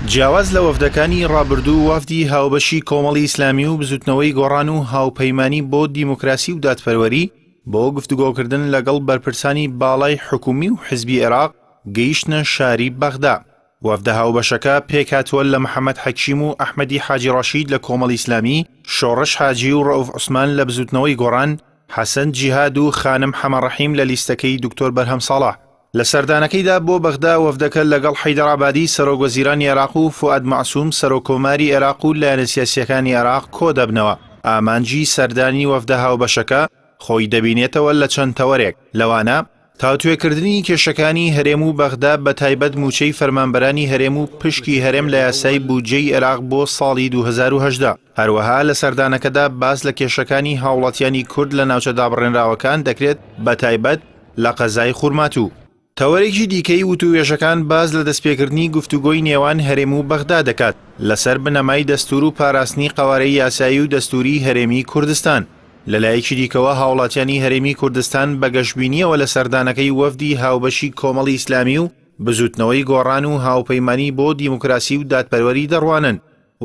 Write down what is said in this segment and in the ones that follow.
جیاواز لە وەفدەکانی ڕابردوو، وەفدی هاوبەشی کۆمەڵی ئیسلامی و بزوتنەوەی گۆڕان و هاوپەیمانی بۆ دیموکراسی و دادپەروەری بۆ گفتوگۆکردن لەگەڵ بەرپرسانی باڵای حکومی و حزبی عێراق گەیشتنە شاری بەغدا. وەفدە هاوبەشەکە پێکهاتووە لە محەمەد حەکیم و ئەحمەدی حاجی ڕەشید لە کۆمەڵی ئیسلامی، شۆڕش حاجی و ڕەئوف عوسمان لە بزوتنەوەی گۆڕان، حەسەن جیهاد و خانم حەمەڕەحیم لە لیستەکەی دکتۆر بەرهەم ساڵح. لە سەردانەکەیدا بۆ بەغدا وەفدەکە لەگەڵ حەیدەر عەبادی سەرۆک وەزیرانی عێراق و فوئاد مەعسوم سەرۆک کۆماری عێراق و لایەنە سیاسییەکانی عێراق کۆدەبنەوە. ئامانجی سەردانی وەفدە هاوبەشەکە خۆی دەبینێتەوە لە چەند تەوەرێک، لەوانە، تاوتوێکردنی کێشەکانی هەرێم و بەغدا بەتایبەت مووچەی فەرمانبەرانی هەرێم و پشکی هەرێم لە یاسای بودجەی عێراق بۆ ساڵی 2018. هەروەها لە سەردانەکەدا باس لە کێشەکانی هاوڵاتیانی کورد لە ناوچە دابڕێنراوەکان دەکرێت بەتایبەت لە قەزای خورماتوو. تەوەرێکی دیکەی وتووێژەکان باس لە دەستپێکردنی گفتوگۆی نێوان هەرێم و بەغدا دەکات لەسەر بنەمای دەستوور و پاراستنی قەوارەی یاسایی و دەستووریی هەرێمی کوردستان. لەلایەکی دیکەوە هاوڵاتیانی هەرێمی کوردستان بە گەشبینییەوە لە سەردانەکەی وەفدی هاوبەشی کۆمەڵی ئیسلامی و بزووتنەوەی گۆڕان و هاوپەیمانی بۆ دیموکراسی و دادپەروەری دەڕوانن،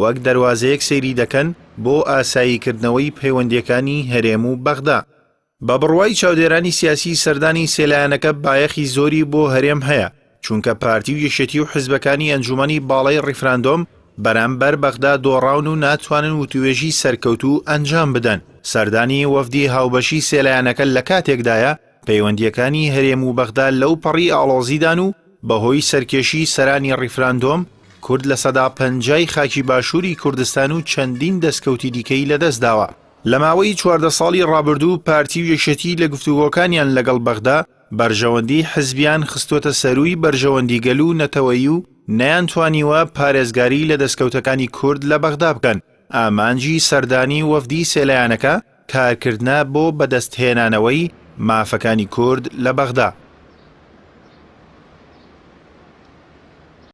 وەک دەروازەیەک سەیری دەکەن بۆ ئاساییکردنەوەی پەیوەندییەکانی هەرێم و بەغدا. بە بڕوای چاودێرانی سیاسی سەردانی سێ لایەنەکە بایەخی زۆری بۆ هەرێم هەیە، چونکە پارتی و یەکێتی و حزبەکانی ئەنجومەنی باڵای ڕیفراندۆم بەرامبەر بەغدا دۆڕاون و ناتوانن وتوێژی سەرکەوتوو ئەنجام بدەن. سەردانی وەفدی هاوبەشی سێ لایەنەکە لە کاتێکدایە، پەیوەندییەکانی هەرێم و بەغدا لەو پەڕی ئاڵۆزیدان و بەهۆی سەرکێشی سەرانی ڕیفراندۆم، کورد 50% ی خاکی باشووری کوردستان و چەندین دەستکەوتی دیکەی لەدەستداوە. لە ماوەی 14 ساڵی ڕابردوو پارتی و یەکێتی لە گفتوگۆکانیان لەگەڵ بەغدا بەرژەوەندی حزبیان خستۆتە سەرووی بەرژەوەندی گەل و نەتەوەیی و نەیانتوانیوە پارێزگاری لە دەستکەوتەکانی کورد لە بەغدا بکەن، ئامانجی سەردانی وەفدی سێ لایەنەکە کارکردنە بۆ بەدەستهێنانەوەی مافەکانی کورد لە بەغدا.